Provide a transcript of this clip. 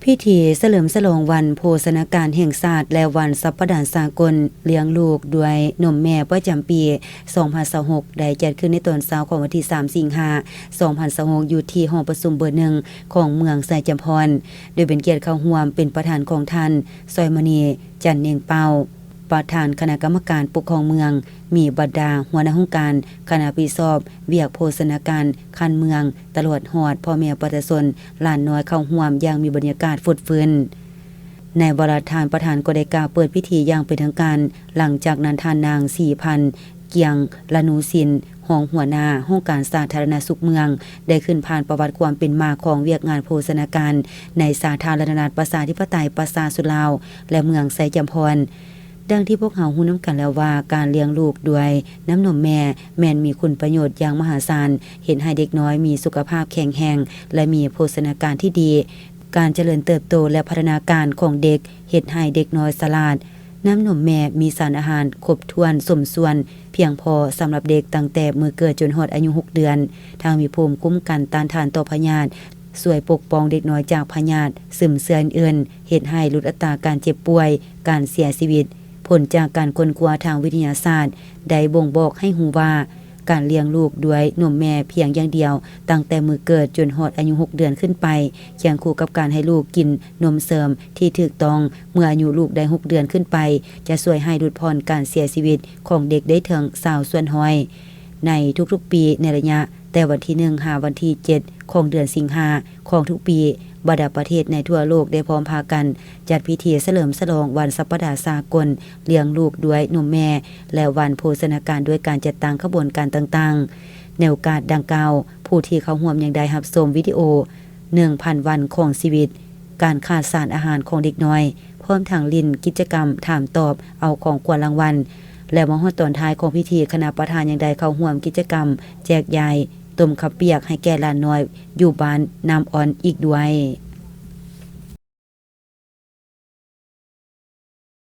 ພິທີສະເຫຼີມສະຫຼອງວັນໂພຊະນາການແຫ່ງຊາດ ແລະ ວັນສັບປະດາສາກົນລ້ຽງລູກດ້ວຍນົມແມ່ປະຈຳປີສອງພັນຊາວຫົກ ໄດ້ຈັດຂຶ້ນໃນຕອນເຊົ້າຂອງວັນທີສາມ ສິງຫາ ສອງພັນຊາວຫົກ ຢູ່ທີ່ຫໍປະຊຸມເບີໜຶ່ງຂອງເມືອງໄຊຈຳພອນ, ໂດຍເປັນກຽດເຂົ້າຮ່ວມເປັນປະທານຂອງທ່ານ ຊອຍມະນີ ຈັນເໜັງເປົາ ປະທານຄະນະກຳມະການປົກຄອງເມືອງ, ມີບັນດາຫົວໜ້າຫ້ອງການ, ຄະນະຮັບຜິດຊອບວຽກໂພຊະນາການຂັ້ນເມືອງ, ຕະຫຼອດຮອດພໍ່ແມ່ປະຊາຊົນຫຼານນ້ອຍເຂົ້າຮ່ວມຢ່າງມີບັນຍາກາດຟົດຟື້ນ. ໃນວາລະທ່ານປະທານກໍໄດ້ກ່າວເປີດພິທີຢ່າງເປັນທາງການ, ຫຼັງຈາກນັ້ນທ່ານນາງ ສີພັນ ກຽງລະນູສິນ ຮອງຫົວໜ້າຫ້ອງການສາທາລະນະສຸກເມືອງ ໄດ້ຂຶ້ນຜ່ານປະຫວັດຄວາມເປັນມາຂອງວຽກງານໂພຊະນາການໃນສາທາລະນະລັດປະຊາທິປະໄຕປະຊາຊົນລາວ ແລະ ເມືອງໄຊຈຳພອນ. ດັ່ງທີ່ພວກເຮົາຮູ້ນຳກັນແລ້ວວ່າ ການລ້ຽງລູກດ້ວຍນ້ຳນົມແມ່ແມ່ນມີຄຸນປະໂຫຍດຢ່າງມະຫາສານ, ເຮັດໃຫ້ເດັກນ້ອຍມີສຸຂະພາບແຂງແຮງ ແລະ ມີໂພຊະນາການທີ່ດີ, ການຈະເລີນເຕີບໂຕ ແລະ ພັດທະນາການຂອງເດັກ ເຮັດໃຫ້ເດັກນ້ອຍສະຫຼາດ. ນ້ຳນົມແມ່ມີສານອາຫານຄົບຖ້ວນສົມສ່ວນ ພຽງພໍສຳລັບເດັກຕັ້ງແຕ່ມື້ເກີດຈົນຮອດອາຍຸຫົກເດືອນ, ທັງມີພູມຄຸ້ມກັນຕ້ານທານຕໍ່ພະຍາດ, ຊ່ວຍປົກປ້ອງເດັກນ້ອຍຈາກພະຍາດ, ຊືມເຊື້ອອື່ນໆ, ເຮັດໃຫ້ຫຼຸດອັດຕາການເຈັບປ່ວຍ, ການເສຍຊີວິດ. ຜົນຈາກການຄົ້ນຄວ້າທາງວິທະຍາສາດໄດ້ບົ່ງບອກໃຫ້ຮູ້ວ່າ ການລ້ຽງລູກດ້ວຍນົມແມ່ພຽງຢ່າງດຽວ, ຕັ້ງແຕ່ມື້ເກີດຈົນຮອດອາຍຸຫົກເດືອນຂຶ້ນໄປ, ຄຽງຄູ່ກັບການໃຫ້ລູກກິນນົມເສີມທີ່ຖືກຕ້ອງເມື່ອອາຍຸລູກໄດ້ຫົກເດືອນຂຶ້ນໄປ, ຈະຊ່ວຍໃຫ້ຫຼຸດຜ່ອນການເສຍຊີວິດຂອງເດັກໄດ້ເຖິງຊາວສ່ວນຮ້ອຍໃນທຸກໆປີ ໃນໄລຍະແຕ່ວັນທີໜຶ່ງຫາວັນທີເຈັດຂອງເດືອນສິງຫາຂອງທຸກປີ. ບັນດາປະເທດໃນທົ່ວໂລກໄດ້ພ້ອມພາກັນຈັດພິທີສະເຫຼີມສະຫຼອງວັນສັບປະດາສາກົນລ້ຽງລູກດ້ວຍນົມແມ່ ແລະ ວັນໂພຊະນາການ ດ້ວຍການຈັດຕັ້ງຂະບວນການຕ່າງໆ. ໃນໂອກາດດັ່ງກ່າວ, ຜູ້ທີ່ເຂົ້າຮ່ວມຍັງໄດ້ຮັບຊົມວິດີໂອ ໜຶ່ງພັນວັນຂອງຊີວິດ, ການຂາດສານອາຫານຂອງເດັກນ້ອຍ, ພ້ອມທັງຫຼິ້ນກິດຈະກຳຖາມຕອບ, ເອົາຂອງຂວັນລາງວັນ ແລະ ມາຮອດຕອນທ້າຍຂອງພິທີ, ຄະນະປະທານຍັງໄດ້ເຂົ້າຮ່ວມກິດຈະກຳແຈກຢາຍຕົ້ມເຂົ້າປຽກໃຫ້ແກ່ຫຼານນ້ອຍຢູ່ບ້ານນ້ຳອ່ອນອີກດ້ວຍ.